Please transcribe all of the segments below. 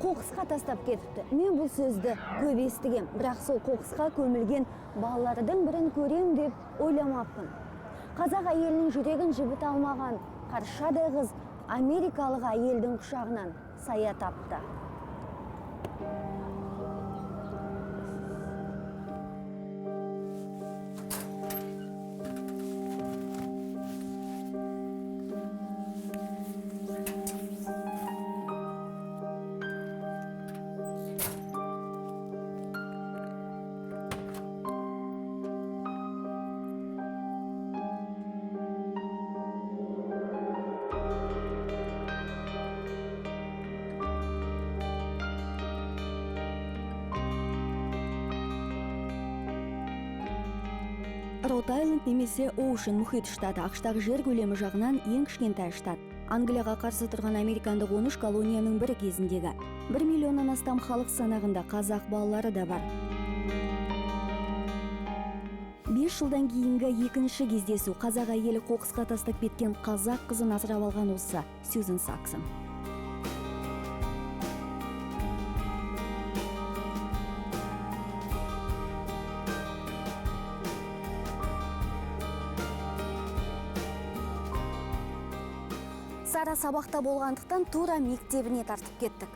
Қоқысқа тастап кетіпті. Мен бұл сөзді көп естігем, бірақ сол қоқысқа көмілген балалардың бірін көрем деп ойламаппын. Қазақ әйелінің жүрегін жібіте алмаған қаршадай қыз америкалық әйелдің құшағынан сая тапты. Род-Айленд немесе Оушен мұхит штаты АҚШ-тағы жер көлемі жағынан ең кішкентай штат. Англияға қарсы тұрған американдық 13 колонияның бірі кезіндегі. 1 миллионнан астам халық санағында қазақ балалары да бар. 5 жылдан кейінгі екінші кездесу қазақ әйелі қоқысқа тастап кеткен қазақ қызын асырап алған осы Сьюзен Саксон. Сара сабақта болғандықтан тура мектебіне тартып кеттік.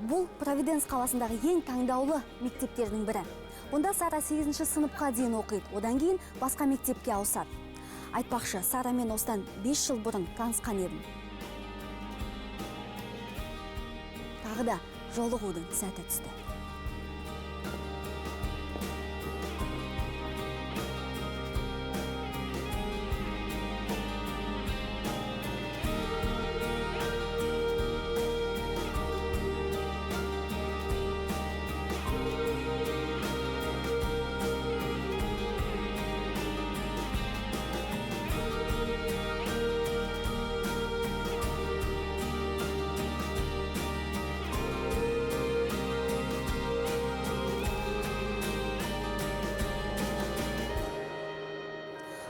Бұл Провиденс қаласындағы ең таңдаулы мектептердің бірі. Бұнда Сара 8-ші сыныпқа дейін оқиды, одан кейін басқа мектепке ауысады. Айтпақшы, Сара мен осыдан 5 жыл бұрын танысқан едім. Тағы да жолығудың сәті түсті.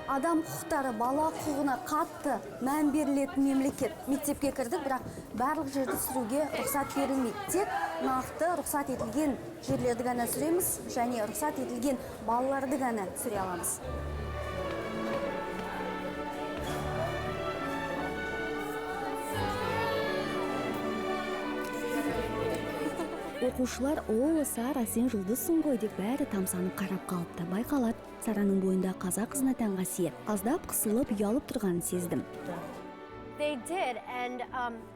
Адам құқықтары, бала құқығына қатты мән берілетін мемлекет. Мектепке кірдік, бірақ барлық жерді түсіруге рұқсат берілмейді. Тек нақты рұқсат етілген жерлерді ғана түсіреміз және рұқсат етілген балаларды ғана түсіре аламыз. Оқушылар, «О, Сара, сен жұлдызсың ғой» деп бәрі тамсанып қарап қалыпты. Байқалады, Сараның бойында қазақ қызына тән қасиет. Аздап қысылып, ұялып тұрғанын сездім.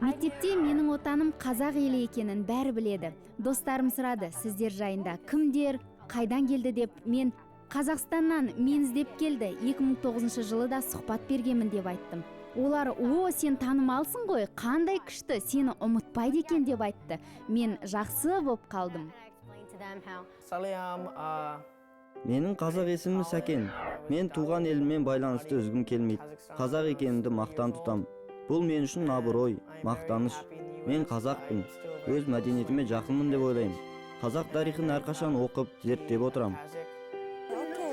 Мектепте менің отаным қазақ елі екенін бәрі біледі. Достарым сұрады, сіздер жайында кімдер, қайдан келді деп. Мен Қазақстаннан, мен іздеп келді. 2009 жылы да сұхбат бергенмін деп айттым. Олар, «О, сен танымалсың ғой, қандай күшті, сені ұмытпайды екен» деп айтты. Мен жақсы боп қалдым. Менің қазақ есімім Сәкен. Мен туған еліммен байланысты үзгім келмейді. Қазақ екенімді мақтан тұтам. Бұл мен үшін абырой, мақтаныш. Мен қазақпын. Өз мәдениетіме жақынмын деп ойлаймын. Қазақ тарихын әрқашан оқып, зерттеп отырам. Окей.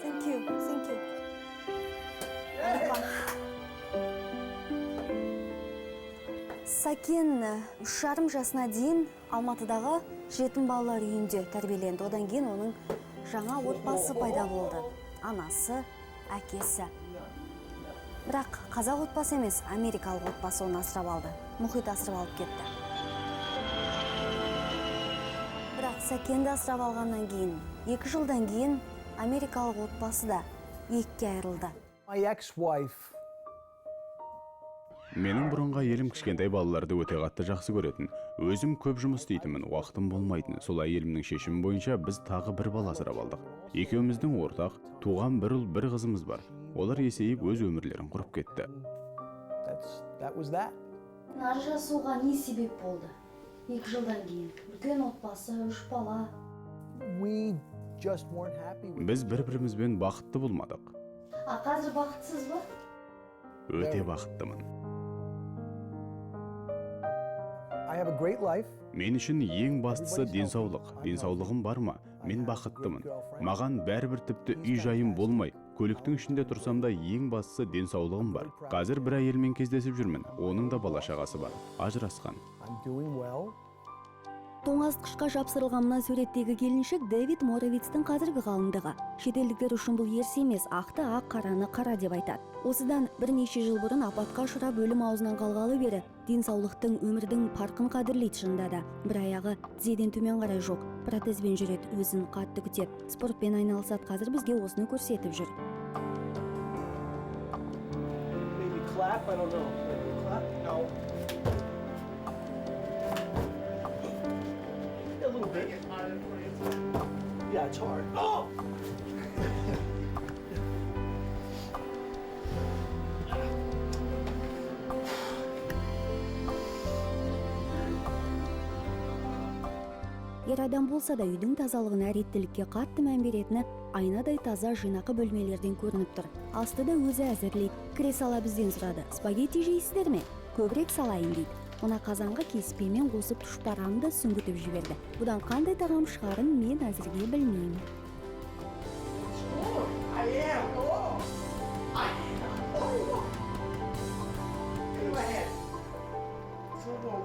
Thank you, thank you. Сәкен 3,5 жасына дейін Алматыдағы жетім балалар үйінде тәрбиеленді. Одан кейін оның жаңа отбасы пайда болды. Анасы, әкесі. Бірақ қазақ отбасы емес, америкалық отбасы оны асырап алды. Мұхит асырап алып кетті. Бірақ Сәкенді асырап алғаннан кейін, 2 жылдан кейін америкалық отбасы да екіге айырылды. My ex-wife. Менің бұрынғы әйелім кішкентай балаларды өте қатты жақсы көретін. Өзім көп жұмыс істейтінмін, уақытым болмайтын. Сол әйелімнің шешімі бойынша біз тағы бір бала асырап алдық. Екеуміздің ортақ туған бір ұл, бір қызымыз бар. Олар есейіп өз өмірлерін құрып кетті. That was that. Ажырасуға не себеп болды? 2 жылдан кейін үлкен отбасы, 3 бала. We just weren't happy with Біз бір-бірімізбен бақытты болмадық. А қазір бақытсыз ба? Өте бақыттымын. I have a great life. Мен үшін ең бастысы денсаулық. Денсаулығым бар ма? Мен бақыттымын. Маған бәрібір тіпті үй жайым болмай, көліктің ішінде тұрсам да ең бастысы денсаулығым бар. Қазір бір әйелмен кездесіп жүрмін. Оның да бала шағасы бар. Ажырасқан. I'm doing well. Тоңазытқышқа жапсырылған мына суреттегі келіншек — Дэвид Моровицтің қазіргі қалыңдығы. Шетелдіктер үшін бұл ерсі емес, ақты ақ, қараны қара деп айтады. Осыдан бірнеше жыл бұрын апатқа ұшырап, өлім аузынан қалғалы бері денсаулықтың, өмірдің парқын қадірлейді. Шынында да, бір аяғы тізеден төмен қарай жоқ, протезбен жүреді, өзін қатты күтеді, спортпен айналысады. Қазір бізге осыны көрсетіп жүр. Maybe clap, I don't know. Maybe clap? No. A little bit. Yeah, it's hard. Oh! Ер адам болса да, үйдің тазалығына, реттілікке қатты мән беретіні айнадай таза, жинақы бөлмелерден көрініп тұр. Асты да өзі әзірлейді. Кіре сала бізден сұрады: «Спагетти жейсіздер ме? Көбірек салайын», — дейді. Мына қазанға кеспемен қосып тұшпараны да сүңгітіп жіберді. Бұдан қандай тағам шығарын мен әзірге білмеймін. I am. Oh! I am. Oh! Give me my hand. So long.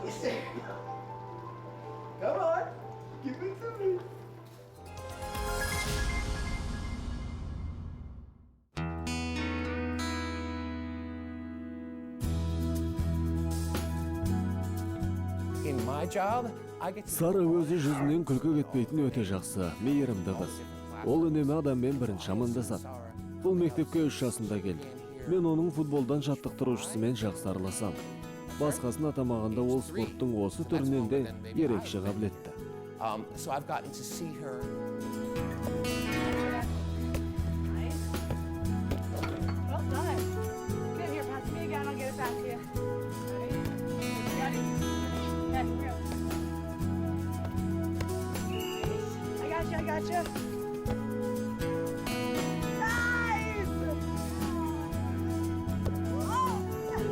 Come on. Give it to me. In my job, I get to Сара өзі жүзінен күлкі кетпейтін, өте жақсы, мейірімді қыз. Ол үнемі адаммен бірінші амандасады. Бұл мектепке 3 жасында келді. Мен оның футболдан жаттықтырушысымен жақсы араласамын. Басқасын атамағанда, ол спорттың осы түрінен де ерекше қабілетті. So I've gotten to see her. Well done. Good. Here, pass to me again. I'll get it back to you. Ready? Ready? Okay, here we go. Nice. I got you. I got you. Nice! Oh! Ready?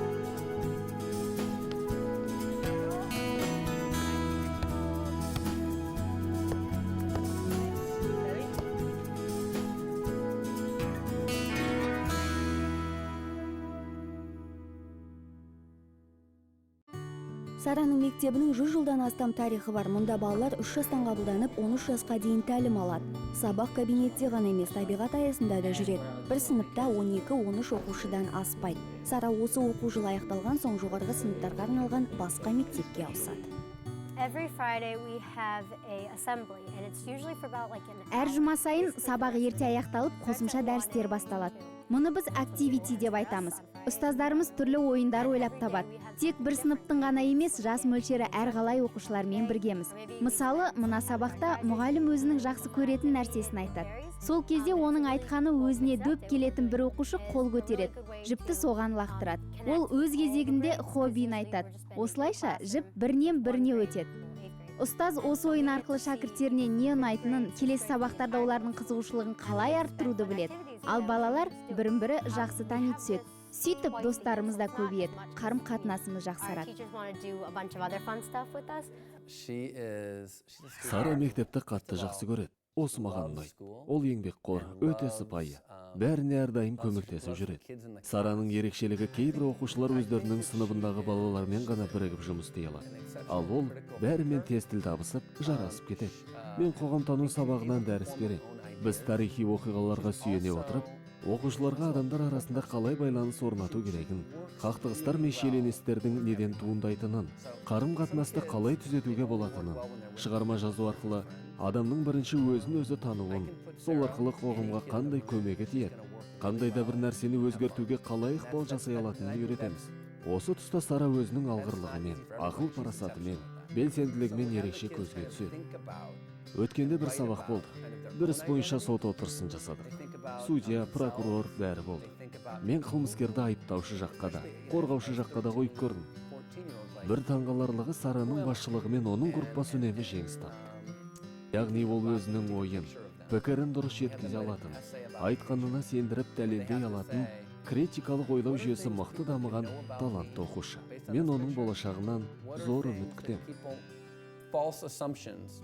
Сараның мектебінің 100 жылдан астам тарихы бар. Мұнда балалар 3 жастан қабылданып, 13 жасқа дейін тәлім алады. Сабақ кабинетте ғана емес, табиғат аясында да жүреді. Бір сыныпта 12-13 оқушыдан аспайды. Сара осы оқу жылы аяқталған соң жоғарғы сыныптарға арналған басқа мектепке ауысады. Every Friday we have a assembly, and it's usually for about like an Әр жұма сайын сабақ ерте аяқталып, қосымша дәрістер басталады. Мұны біз activity деп айтамыз. Ұстаздарымыз түрлі ойындар ойлап табады. Тек бір сыныптың ғана емес, жас мөлшері әрқалай оқушылармен біргеміз. Мысалы, мына сабақта мұғалім өзінің жақсы көретін нәрсесін айтады. Сол кезде оның айтқаны өзіне дөп келетін бір оқушы қол көтереді, жіпті соған лақтырады. Ол өз кезегінде хоббиін айтады. Осылайша жіп бірінен біріне өтеді. Ұстаз осы ойын арқылы шәкірттеріне не ұнайтынын, келесі сабақтарда олардың қызығушылығын қалай арттыруды біледі. Ал балалар бірін бірі жақсы тани түседі. Сөйтіп достарымыз да көбейеді, қарым қатынасымыз Our жақсарады. Teachers want to do a bunch of other fun stuff with us. She's a Сара мектепті қатты жақсы көреді. Осы маған ұнайды. Ол еңбекқор, өте сыпайы, бәріне әрдайым көмектесіп жүреді. Сараның ерекшелігі: кейбір оқушылар өздерінің сыныбындағы балалармен ғана бірігіп жұмыс істей алады, ал ол бәрімен тез тіл табысып, жарасып кетеді. Мен қоғамтану сабағынан дәріс беремін. Біз тарихи оқиғаларға сүйене отырып, оқушыларға адамдар арасында қалай байланыс орнату керегін, қақтығыстар мен шиеленістердің неден туындайтынын, қарым қатынасты қалай түзетуге болатынын, шығарма жазу арқылы адамның бірінші өзін өзі тануын, сол арқылы қоғамға қандай көмегі тиеді, қандай да бір нәрсені өзгертуге қалай ықпал жасай алатынын үйретеміз. Осы тұста Сара өзінің алғырлығымен, ақыл парасатымен, белсенділігімен ерекше көзге түседі. Өткенде бір сабақ болды. Бір іс бойынша сот отырысын жасадық. Судья, прокурор, бәрі болды. Мен қылмыскерді айыптаушы жаққа да, қорғаушы жаққа да қойып көрдім. Бір таңғаларлығы, Сараның басшылығымен оның группасы үнемі жеңіс тапты. Яғни ол өзінің ойын, пікірін дұрыс жеткізе алатын, айтқанына сендіріп, дәлелдей алатын, критикалық ойлау жүйесі мықты дамыған талантты оқушы. Мен оның болашағынан зор үміт күтемін. False assumptions.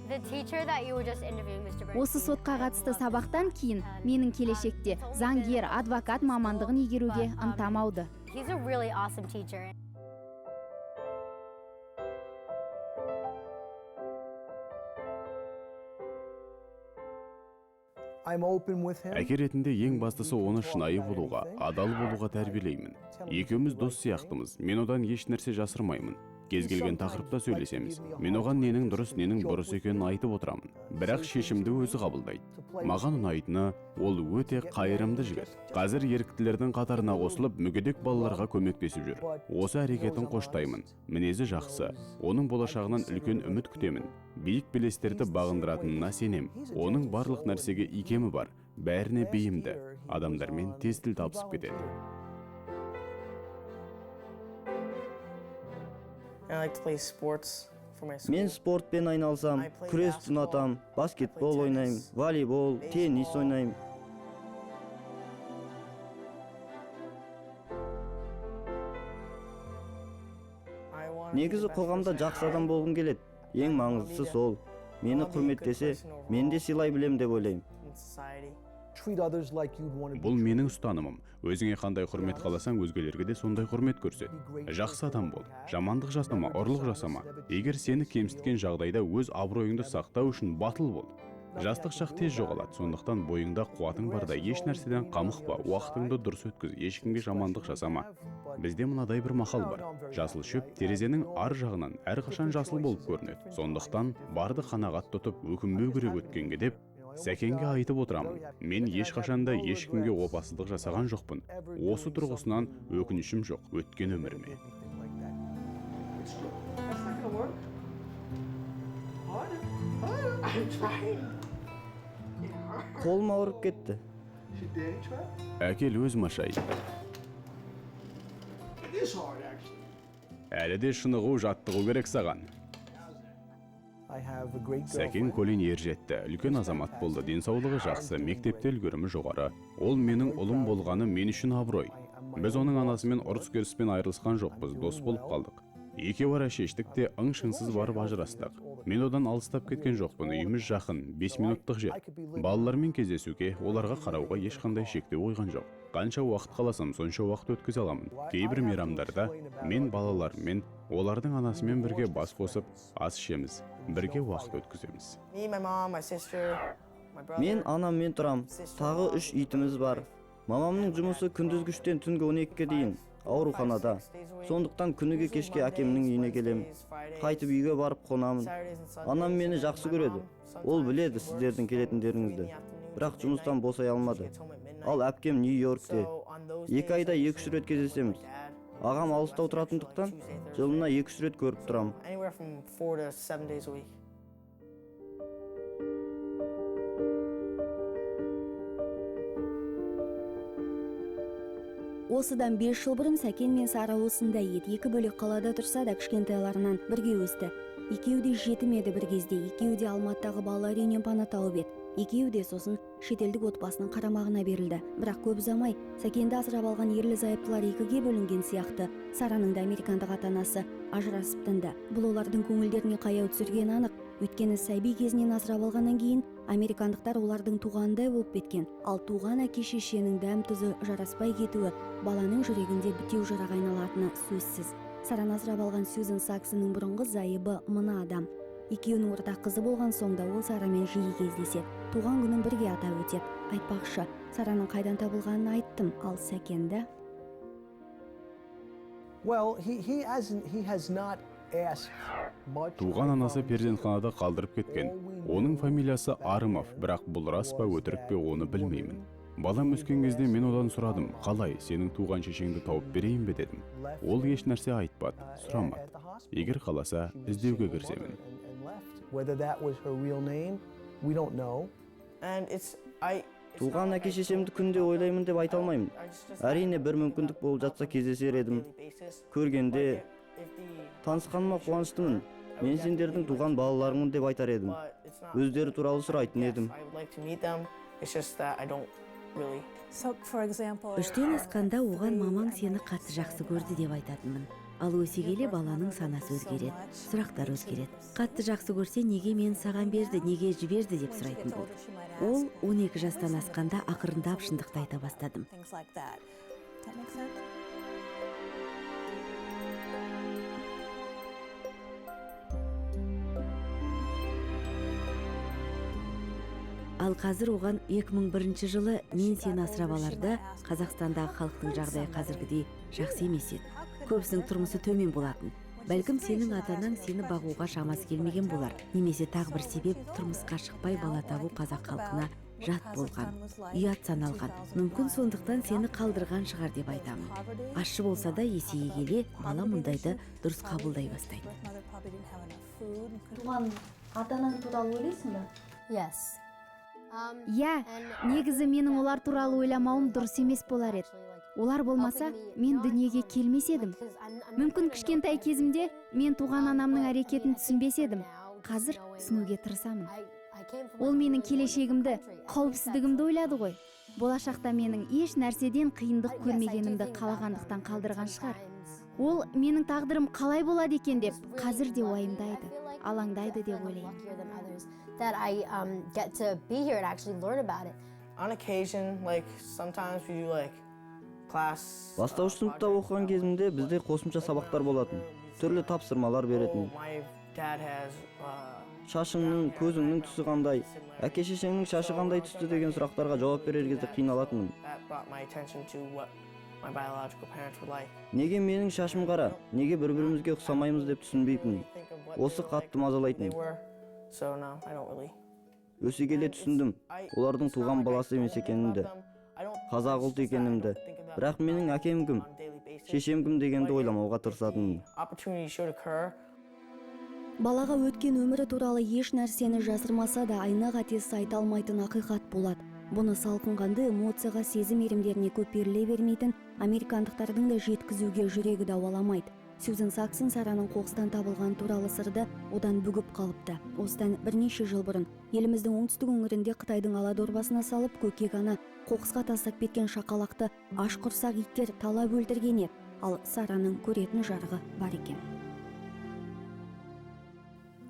The teacher that you were just interviewing, Mr. Bernstein, Осы сотқа қатысты сабақтан кейін менің келешекте заңгер, адвокат мамандығын игеруге ынтам ауды. He's a really awesome teacher. Әке ретінде ең бастысы оны шынайы болуға, адал болуға тәрбиелеймін. Екеуміз дос сияқтымыз. Мен одан еш нәрсе жасырмаймын. Кез келген тақырыпта сөйлесеміз. Мен оған ненің дұрыс, ненің бұрыс екенін айтып отырамын. Бірақ шешімді өзі қабылдайды. Маған ұнайтыны, ол өте қайырымды жігіт. Қазір еріктілердің қатарына қосылып, мүгедек балаларға көмектесіп жүр. Осы әрекетін қоштаймын. Мінезі жақсы. Оның болашағынан үлкен үміт күтемін. Биік белестерді бағындыратынына сенем. Оның барлық нәрсеге икемі бар. Бәріне бейімді. Адамдармен тез тіл табысып кетеді. Мен спортпен айналысам, күресті ұнатам, баскетбол ойнаймын, волейбол, теннис ойнаймын. Негізі қоғамда жақсы адам болғым келеді. Ең маңыздысы сол. Мені құрметтесе, мен де сыйлай білем деп ойлаймын. Бұл менің ұстанымым. Өзіңе қандай құрмет қаласаң, өзгелерге де сондай құрмет көрсет. Жақсы адам бол. Жамандық жасама, ұрлық жасама. Егер сені кемсіткен жағдайда өз абыройыңды сақтау үшін батыл бол. Жастық шақ тез жоғалады, сондықтан бойыңда қуатың барда еш нәрседен қамықпа, уақытыңды дұрыс өткіз, ешкімге жамандық жасама. Бізде мынадай бір мақал бар. Жасыл шөп терезенің ар жағынан әрқашан жасыл болып көрінеді. Сондықтан барды қанағат тұтып, өкінбеу керек өткенге деп Сәкенге айтып отырамын. Мен ешқашан да ешкімге опасыздық жасаған жоқпын. Осы тұрғысынан өкінішім жоқ өткен өміріме. Қолым ауырып кетті. Әкел өзім ашайын. Әлі де шынығу, жаттығу керек саған. Сәкен Колин ер жетті, үлкен азамат болды, денсаулығы жақсы, мектепте үлгерімі жоғары. Ол менің ұлым болғаны мен үшін абырой. Біз оның анасымен ұрыс-керіспен айырылысқан жоқпыз, дос болып қалдық. Екеу ара шештік те ың-шыңсыз барып ажырастық. Мен одан алыстап кеткен жоқпын, үйіміз жақын, 5 минуттық жер. Балалармен кездесуге, оларға қарауға ешқандай шектеу қойған жоқ. Қанша уақыт қаласам, сонша уақыт өткізе аламын. Кейбір мейрамдарда мен балаларыммен, олардың анасымен бірге бас қосып, ас ішеміз, бірге уақыт өткіземіз. Мен анаммен тұрам, тағы 3 итіміз бар. Мамамның жұмысы күндізгі 3-тен түнгі 12-ге дейін ауруханада. Сондықтан күніге кешке әкемнің үйіне келем. Қайтып үйге барып қонамын. Анам мені жақсы көреді. Ол біледі сіздердің келетіндеріңізді. Бірақ жұмыстан босай алмады. Ал әпкем Нью-Йоркте. 2 айда 2-3 рет кездесеміз. Ағам алыстау тұратындықтан жылына 2-3 рет көріп тұрамын. Осыдан 5 жыл бұрын Сәкен мен Сара осындай еді. Екі бөлек қалада тұрса да кішкентайларынан бірге өсті. Екеуі де жетім еді бір кезде, екеуі де Алматыдағы балалар үйінен пана тауып еді. Екеуі де сосын шетелдік отбасының қарамағына берілді. Бірақ көп ұзамай Сәкенді асырап алған ерлі зайыптылар екіге бөлінген сияқты. Сараның да американдық ата-анасы ажырасып тынды. Бұл олардың көңілдеріне қаяу түсіргені анық. Өйткені сәби кезінен асырап алғаннан кейін американдықтар олардың туғандай болып кеткен. Ал туған әке шешенің дәм тұзы жараспай кетуі баланың жүрегінде бітеу жараға айналатыны сөзсіз. Сараны асырап алған Сьюзен Саксонның бұрынғы зайыбы мына адам. Екеуінің ортақ қызы болған соң да ол Сарамен жиі кездеседі. Туған күнін бірге атап өтеді. Айтпақшы, Сараның қайдан табылғанын айттым, ал Сәкенді... Туған анасы перзентханада қалдырып кеткен. Оның фамилиясы Арымов, бірақ бұл рас па, өтірік пе, оны білмеймін. Балам өскен кезде мен одан сұрадым, қалай, сенің туған шешеңді тауып берейін бе дедім. Ол еш нәрсе айтпады, сұрамады. Егер қаласа, іздеуге кірісемін. Туған әке шешемді күнде ойлаймын деп айта алмаймын. Әрине бір мүмкіндік болып жатса кездесер едім. Көргенде танысқаныма қуаныштымын. Мен сендердің туған балаларыңмын деп айтар едім. Өздері туралы сұрайтын едім. 3-тен асқанда оған мамаң сені қатты жақсы көрді деп айтатынмын. Ал өсе келе баланың санасы өзгереді, сұрақтар өзгереді. Қатты жақсы көрсе, неге мен саған берді, неге жіберді деп сұрайтын болды. Ол 12 жастан асқанда ақырындап шындықты айта бастадым. Ал қазір оған 2001 жылы мен сені асырап аларда Қазақстандағы халықтың жағдайы қазіргідей жақсы емес еді. Көбісінің тұрмысы төмен болатын. Бәлкім сенің ата-анаң сені бағуға шамасы келмеген болар. Немесе тағы бір себеп, тұрмысқа шықпай бала табу қазақ халқына жат болған, ұят саналған. Мүмкін сондықтан сені қалдырған шығар деп айтамын. Ащы болса да есейе келе бала мұндайды дұрыс қабылдай бастайды. Туған ата-анаң туралы ойлайсың ба? Yes. Иә, негізі менің олар туралы ойламауым дұрыс емес болар еді. Олар болмаса, мен дүниеге келмес едім. Мүмкін кішкентай кезімде мен туған анамның әрекетін түсінбес едім. Қазір түсінуге тырысамын. Ол менің келешегімді, қауіпсіздігімді ойлады ғой. Болашақта менің еш нәрседен қиындық көрмегенімді қалағандықтан қалдырған шығар. Ол менің тағдырым қалай болады екен деп қазір де уайымдайды, алаңдайды деп ойлаймын. That I get to be here and actually learn about it. On occasion, like sometimes we do like class. Бастауыш сыныпта оқыған кезімде бізде қосымша сабақтар болатын, түрлі тапсырмалар беретін. My dad has Шашыңның, көзіңнің түсі қандай, әке шешеңнің шашы қандай түсті деген сұрақтарға жауап берер кезде қиналатынмын. That brought my attention to what my biological parents were like. Неге менің шашым қара, неге бір-бірімізге ұқсамаймыз деп түсінбейтінмін. Осы қатты мазалайтын. They were. So no, I don't really. Өсе келе түсіндім, олардың туған баласы емес екенімді, қазақ ұлты екенімді. Бірақ менің әкем кім, шешем кім дегенді ойламауға тырысатынмын. Opportunity should occur. Балаға өткен өмірі туралы еш нәрсені жасырмаса да, айна қатесі айта алмайтын ақиқат болады. Бұны салқынқанды эмоцияға, сезім иірімдеріне көп беріле бермейтін американдықтардың да жеткізуге жүрегі дауаламайды. Сьюзен Саксон Сараның қоқыстан табылған туралы сырды одан бүгіп қалыпты. Осыдан бірнеше жыл бұрын еліміздің оңтүстік өңірінде Қытайдың ала дорбасына салып, көкек ана қоқысқа тастап кеткен шақалақты аш құрсақ иттер талап өлтірген еді. Ал Сараның көретін жарығы бар екен.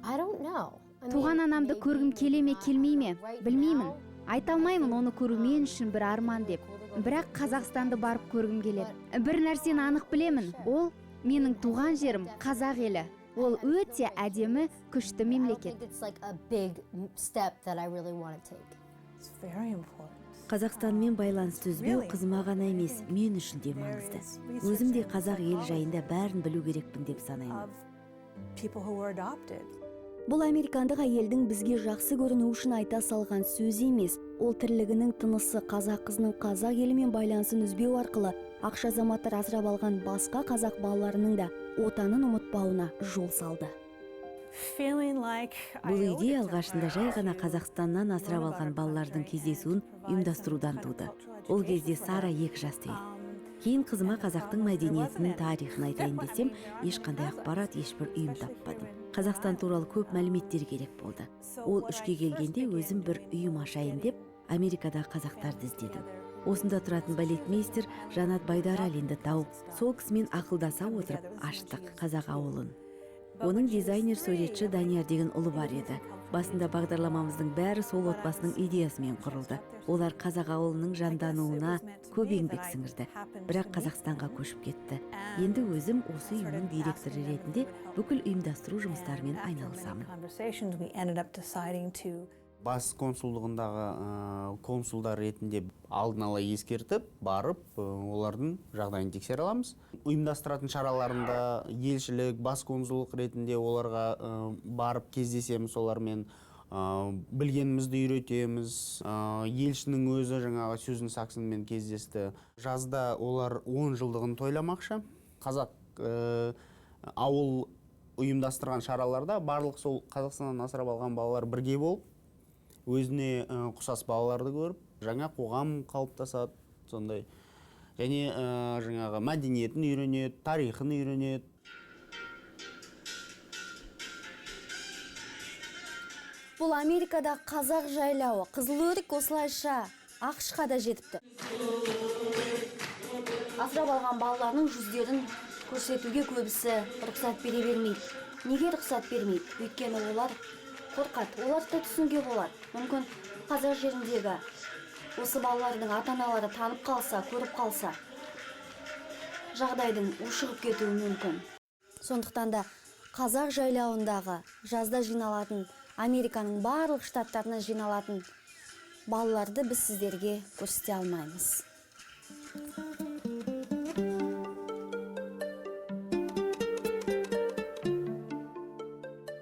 I don't know. Туған анамды көргім келе ме, келмей ме, білмеймін. Айта алмаймын оны көру мен үшін бір арман деп. Бірақ Қазақстанды барып көргім келеді. Бір нәрсені анық білемін, ол менің туған жерім қазақ елі. Ол өте әдемі, күшті мемлекет. It's like a big step that I really want to take. It's very important. Қазақстанмен байланысты үзбеу қызыма ғана емес, мен үшін де маңызды. Өзім де қазақ ел жайында бәрін білу керекпін деп санаймын. Of people who were adopted. Бұл американдық әйелдің бізге жақсы көріну үшін айта салған сөзі емес. Ол тірлігінің тынысы қазақ қызының қазақ елімен байланысын үзбеу арқылы ақш азаматтар асырап алған басқа қазақ балаларының да отанын ұмытпауына жол салды. Feeling like I Бұл идея алғашында жай ғана Қазақстаннан асырап алған балалардың кездесуін ұйымдастырудан туды. Ол кезде Сара 2 жаста еді. Кейін қызыма қазақтың мәдениетінің тарихын айтайын десем, ешқандай ақпарат, ешбір ұйым таппадым. Қазақстан туралы көп мәліметтер керек болды. Ол 3-ке келгенде өзім бір ұйым ашайын деп Америкадағы қазақтарды іздедім. Осында тұратын балетмейстер Жанат Байдаралинді тауып, сол кісімен ақылдаса отырып аштық қазақ ауылын. Оның дизайнер суретші Данияр деген ұлы бар еді. Басында бағдарламамыздың бәрі сол отбасының идеясымен құрылды. Олар қазақ ауылының жандануына көп еңбек сіңірді, бірақ Қазақстанға көшіп кетті. Енді өзім осы ұйымның директоры ретінде бүкіл ұйымдастыру жұмыстарымен айналысамын. Conversations, we ended up deciding to Бас консулдығындағы консулдар ретінде алдын ала ескертіп барып, олардың жағдайын тексере аламыз. Ұйымдастыратын шараларында елшілік, бас консулдық ретінде оларға барып кездесеміз, олармен білгенімізді үйретеміз. Елшінің өзі жаңағы Сьюзен Саксонмен кездесті. Жазда олар 10 жылдығын тойламақшы. Қазақ ауыл ұйымдастырған шараларда барлық сол Қазақстаннан асырап алған балалар бірге болып, өзіне ұқсас балаларды көріп, жаңа қоғам қалыптасады сондай. Және жаңағы мәдениетін үйренеді, тарихын үйренеді. Бұл Америкада қазақ жайлауы. Қызыл өрік осылайша АҚШ-қа да жетіпті. Асырап алған балаларының жүздерін көрсетуге көбісі рұқсат бере бермейді. Неге рұқсат бермейді? Өйткені олар қорқады. Оларды да түсінуге болады. Мүмкін қазақ жеріндегі осы балалардың ата-аналары танып қалса, көріп қалса, жағдайдың ушығып кетуі мүмкін. Сондықтан да қазақ жайлауындағы жазда жиналатын, Американың барлық штаттарынан жиналатын Балаларды біз сіздерге көрсете алмаймыз.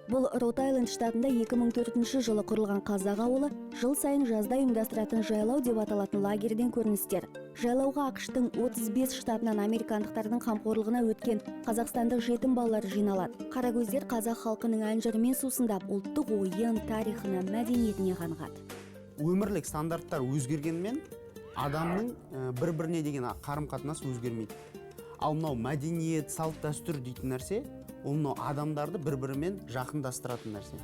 Бұл Род-Айленд штатында 2004 жылы құрылған қазақ ауылы жыл сайын жазда ұйымдастыратын жайлау деп аталатын лагерден көріністер. Жайлауға АҚШ-тың 35 штатынан американдықтардың қамқорлығына өткен қазақстандық жетім балалар жиналады. Қаракөздер қазақ халқының ән-жырымен сусындап, ұлттық ойын, тарихына, мәдениетіне қанығады. Өмірлік стандарттар өзгергенмен адамның бір-біріне деген қарым-қатынас өзгермейді. Ал мынау мәдениет, салт дәстүр дейтін нәрсе, ол мынау адамдарды бір-бірімен жақындастыратын нәрсе.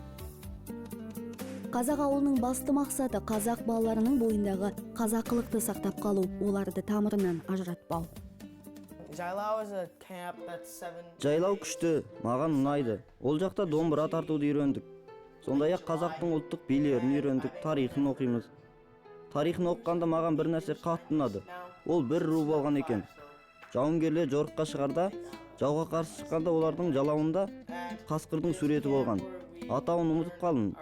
Қазақ ауылының басты мақсаты қазақ балаларының бойындағы қазақылықты сақтап қалу, оларды тамырынан ажыратпау. Жайлау күшті, маған ұнайды. Ол жақта домбыра тартуды үйрендік. Сондай-ақ қазақтың ұлттық билерін үйрендік, тарихын оқимыз. Тарихын оқығанда маған бір нәрсе қатты ұнады. Ол бір ру болған екен. Жауынгерлер жорыққа шығарда, жауға қарсы шыққанда олардың жалауында қасқырдың суреті болған. Атауын ұмытып қалдым.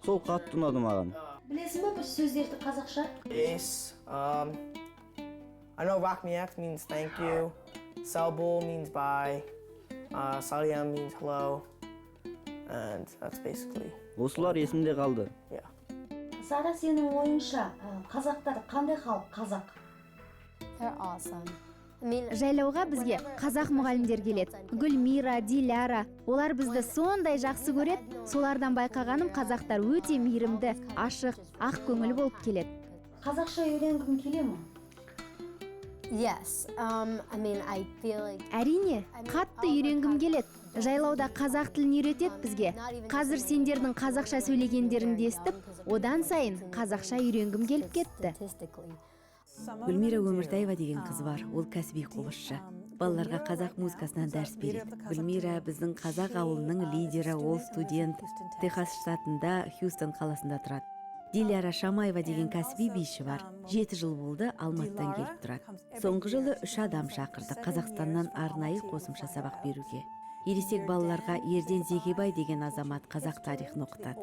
Сол қатты ұнады маған. Білесің бе бір сөздерді қазақша? Yes. I know Rakhmet means thank you. Selbul means bye. Salam means hello. And that's basically. Осылар есімде қалды. Yeah. Сара, сенің ойыңша, қазақтар қандай халық қазақ? They're awesome. Жайлауға бізге қазақ мұғалімдер келеді. Гүлмира, Диляра, олар бізді сондай жақсы көреді. Солардан байқағаным, қазақтар өте мейірімді, ашық, ақ көңіл болып келеді. Қазақша үйренгім келе ме? Yes. I mean, I feel like Әрине, қатты үйренгім келеді. Жайлауда қазақ тілін үйретеді бізге. Қазір сендердің қазақша сөйлегендеріңді естіп, одан сайын қазақша үйренгім келіп кетті. Statistically. Гүлмира Өміртаева деген қыз бар, ол кәсіби қобызшы. Балаларға қазақ музыкасынан дәріс береді. Гүлмира біздің қазақ ауылының лидері, ол студент. Техас штатында, Хьюстон қаласында тұрады. Диляра Шамаева деген кәсіби биші бар. 7 жыл болды, Алматыдан келіп тұрады. Соңғы жылы 3 адам шақырды Қазақстаннан арнайы қосымша сабақ беруге. Ересек балаларға Ерден Зекебай деген азамат қазақ тарихын оқытады.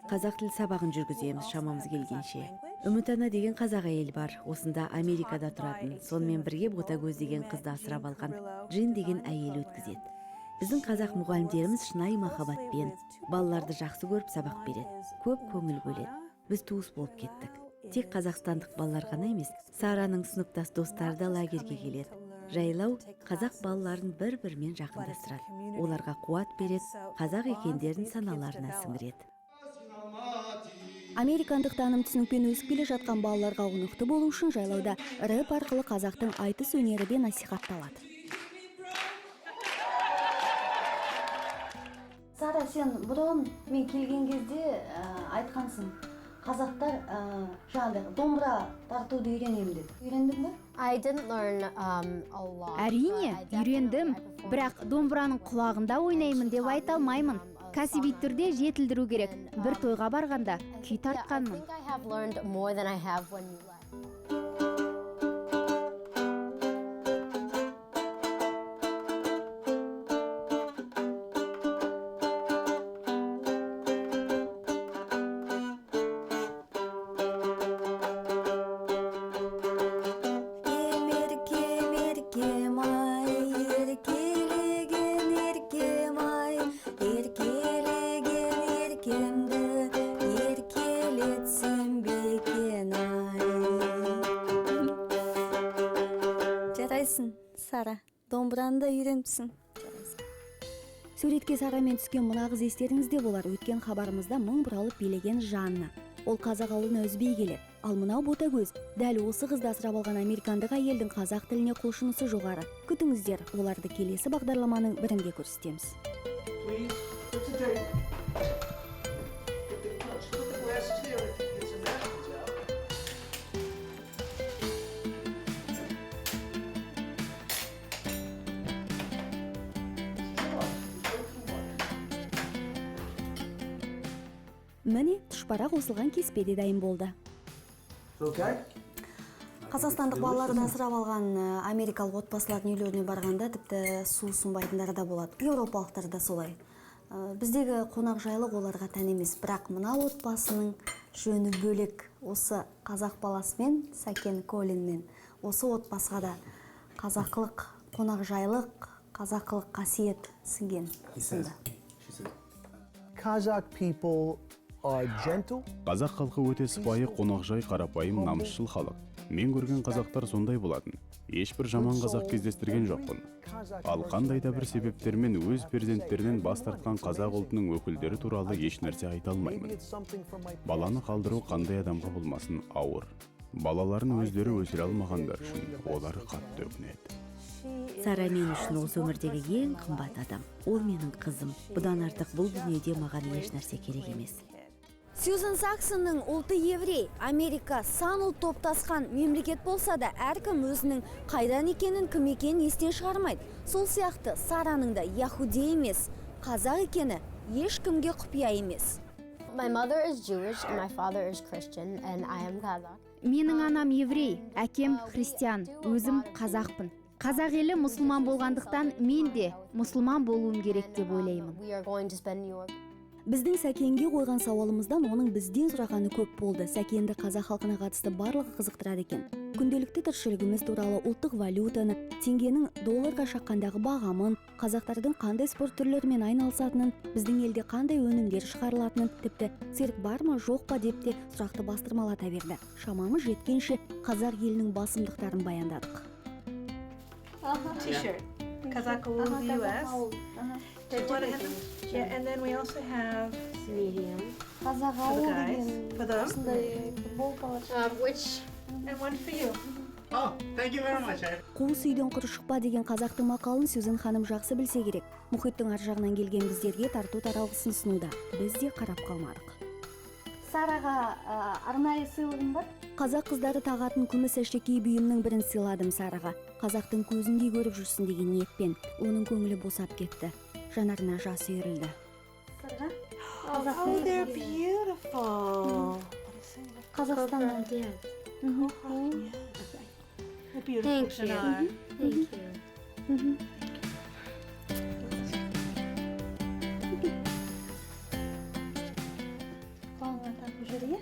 Қазақ тіл сабағын жүргіземіз шамамыз келгенше. Үміт ана деген қазақ әйел бар, осында Америкада тұратын. Сонымен бірге Ботагөз деген қызды асырап алған Джин деген әйел өткізеді. Біздің қазақ мұғалімдеріміз шынайы махаббатпен балаларды жақсы көріп сабақ береді, көп көңіл бөледі. Біз туыс болып кеттік. Тек қазақстандық балалар ғана емес, Сараның сыныптас достары да лагерге келеді. Жайлау қазақ балаларын бір-бірімен жақындастырады, оларға қуат береді, қазақ екендерін саналарына сіңіреді. Американдық таным түсінікпен өсіп келе жатқан балаларға ұғынықты болу үшін жайлауда рэп арқылы қазақтың айтыс өнері де насихатталады. Сара, сен бұрын мен келген кезде айтқансың, қазақтар жаңағыдай домбыра тартуды үйренемін деп. Үйрендің бе? I didn't learn a lot. Әрине, үйрендім, бірақ домбыраның құлағында ойнаймын деп айта алмаймын. Кәсіби түрде жетілдіру керек. Бір тойға барғанда күй I тартқанмын. think I have learned more than I have when you left. Еркем, еркем ай, еркелеген еркем ай, еркелеген еркемді еркелетсем бекен ай. Жарайсың, Сара, домбыраны да үйреніпсің. Суретке Сарамен түскен мына қыз естеріңізде болар. Өткен хабарымызда мың бұралып билеген Жанна. Ол қазақ ауылына үзбей келеді. Ал мынау Ботагөз, дәл осы қызды асырап алған американдық әйелдің қазақ тіліне құлшынысы жоғары. Күтіңіздер, оларды келесі бағдарламаның бірінде көрсетеміз. Please, put the tape. Put the, put the glasses here and get some napkins out. It's too much. It's way too much. Міне, тұшпара қосылған кеспе де дайын болды. Okay? Қазақстандық балаларды асырап алған америкалық отбасылардың үйлеріне барғанда тіпті су ұсынбайтындары да болады. Еуропалықтар да солай. Біздегі қонақжайлық оларға тән емес, бірақ мына отбасының жөні бөлек. Осы қазақ баласымен, Сәкен Колинмен, осы отбасыға да қазақылық, қонақжайлық, қазақылық қасиет сіңген сынды. Kazakh people are gentle. Қазақ халқы өте сыпайы, қонақжай, қарапайым, намысшыл халық. Мен көрген қазақтар сондай болатын. Ешбір жаман қазақ кездестірген жоқпын. Ал қандай да бір себептермен өз перзенттерінен бас тартқан қазақ ұлтының өкілдері туралы еш нәрсе айта алмаймын. Баланы қалдыру қандай адамға болмасын ауыр. Балаларын өздері өсіре алмағандар үшін олар қатты өкінеді. Сара мен үшін осы өмірдегі ең қымбат адам. Ол менің қызым. Бұдан артық бұл дүниеде маған еш нәрсе керек емес. Сьюзен Саксонның ұлты еврей. Америка сан ұлт топтасқан мемлекет болса да, әркім өзінің қайдан екенін, кім екенін естен шығармайды. Сол сияқты Сараның да яхуди емес, қазақ екені ешкімге құпия емес. My mother is Jewish and my father is Christian, and I am Kazakh. Менің анам еврей, әкем христиан, өзім қазақпын. Қазақ елі мұсылман болғандықтан мен де мұсылман болуым керек деп ойлаймын. We are going to spend New York. Біздің Сәкенге қойған сауалымыздан оның бізден сұрағаны көп болды. Сәкенді қазақ халқына қатысты барлығы қызықтырады екен. Күнделікті тіршілігіміз туралы, ұлттық валютаны, теңгенің долларға шаққандағы бағамын, қазақтардың қандай спорт түрлерімен айналысатынын, біздің елде қандай өнімдер шығарылатынын, тіпті цирк бар ма, жоқ па деп те сұрақты бастырмалата берді. Шамамыз жеткенше қазақ елінің басымдықтарын баяндадық. T-shirt. Kazakh US. Do you want to have them? Yeah, and then we also have medium Қазақ for the guys, for them, Which and one for you. Oh, thank you very much. Қуыс үйден құр шықпа деген қазақтың мақалын Сюзен ханым жақсы білсе керек. Мұхиттың ар жағынан келген біздерге тарту таралғысын ұсынуда. Біз де қарап қалмадық. Сараға арнайы сыйлығым бар. Қазақ қыздары тағатын күміс әшекей бұйымның бірін сыйладым Сараға. Қазақтың көзіндей көріп жүрсін деген ниетпен. Оның көңілі босап кетті. Жанарына жас үйірілді. Oh, they're beautiful. Қазақстаннан. Yeah. They're beautiful. Thank you. Shanar. Thank you. Құлағыңа тағып жүр, иә?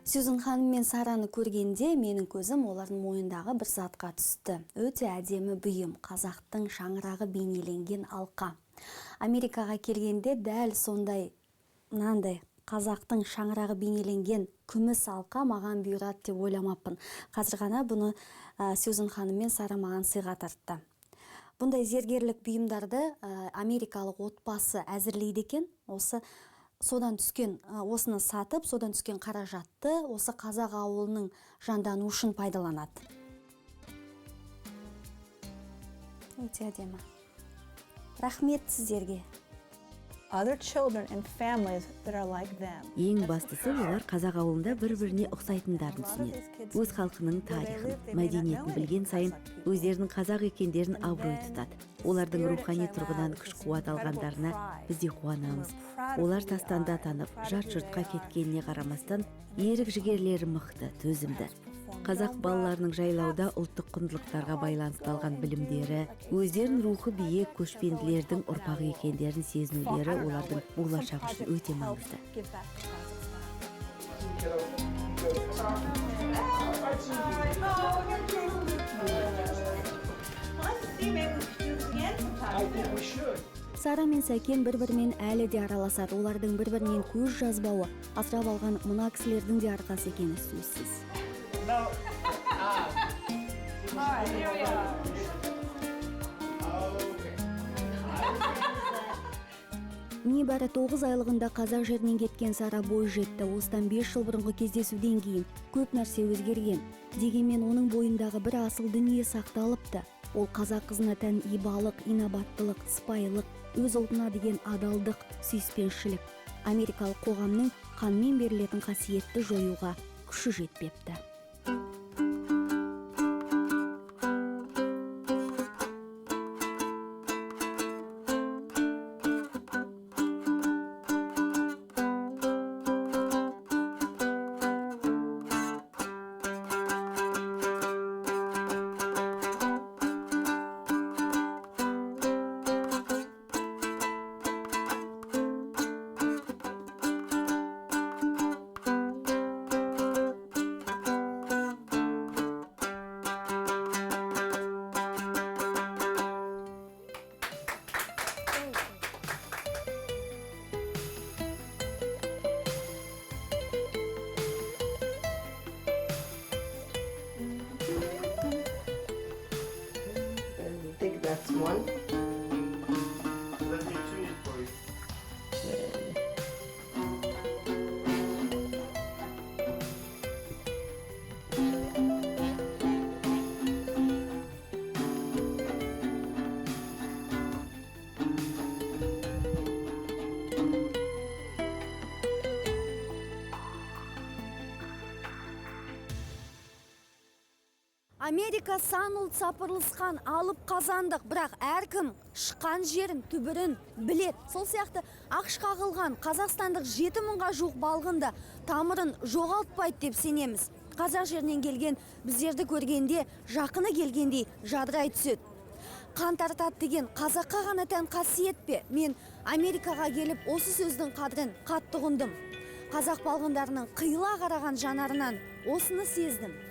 Сюзен ханым мен Сараны көргенде менің көзім олардың мойнындағы бір затқа түсті. Өте әдемі бұйым, қазақтың шаңырағы бейнеленген алқа. Америкаға келгенде дәл сондай мынандай қазақтың шаңырағы бейнеленген күміс алқа маған бұйырады деп ойламаппын. Қазір ғана бұны Сюзен ханым мен Сара маған сыйға тартты. Бұндай зергерлік бұйымдарды америкалық отбасы әзірлейді екен. Осы содан түскен, осыны сатып, содан түскен қаражатты осы қазақ ауылының жандану үшін пайдаланады. Өте әдемі. Рахмет сіздерге. Other children and families that are like them. Ең бастысы, олар қазақ ауылында бір-біріне ұқсайтындарын түсінеді. Өз халқының тарихын, мәдениетін білген сайын өздерінің қазақ екендерін абырой тұтады. Олардың рухани тұрғыдан күш қуат алғандарына біз де қуанамыз. Олар тастанды атанып, жат жұртқа кеткеніне қарамастан, ерік жігерлері мықты, төзімді. Қазақ балаларының жайлауда ұлттық құндылықтарға байланысты алған білімдері, өздерін рухы биік көшпенділердің ұрпағы екендерін сезінулері олардың болашағы үшін өте маңызды. Give back to Kazakhstan. Well, let's see, maybe we should do this again sometime. Сара мен Сәкен бір-бірімен әлі де араласады. Олардың бір-бірінен көз жазбауы асырап алған мына кісілердің де арқасы екені сөзсіз. All right, here we are. Небәрі 9 айлығында қазақ жерінен кеткен Сара бой жетті. Осыдан 5 жыл бұрынғы кездесуден кейін көп нәрсе өзгерген. Дегенмен оның бойындағы бір асыл дүние сақталыпты. Ол қазақ қызына тән ибалық, инабаттылық, сыпайылық, өз ұлтына деген адалдық, сүйіспеншілік. Америкалық қоғамның қанмен берілетін қасиетті жоюға күші жетпепті. That's one. Let me tune it for you. Америка сан ұлт сапырылысқан алып қазандық, бірақ әркім шыққан жерін, түбірін білет. Сол сияқты АҚШ-қа ағылған қазақстандық 7000-ға жуық балғын да тамырын жоғалтпайды деп сенеміз. Қазақ жерінен келген біздерді көргенде жақыны келгендей жадырай түседі. Қан тартады деген қазаққа ғана тән қасиет пе? Мен Америкаға келіп осы сөздің қадірін қатты ұғындым. Қазақ балғындарының қиыла қараған жанарынан осыны сездім.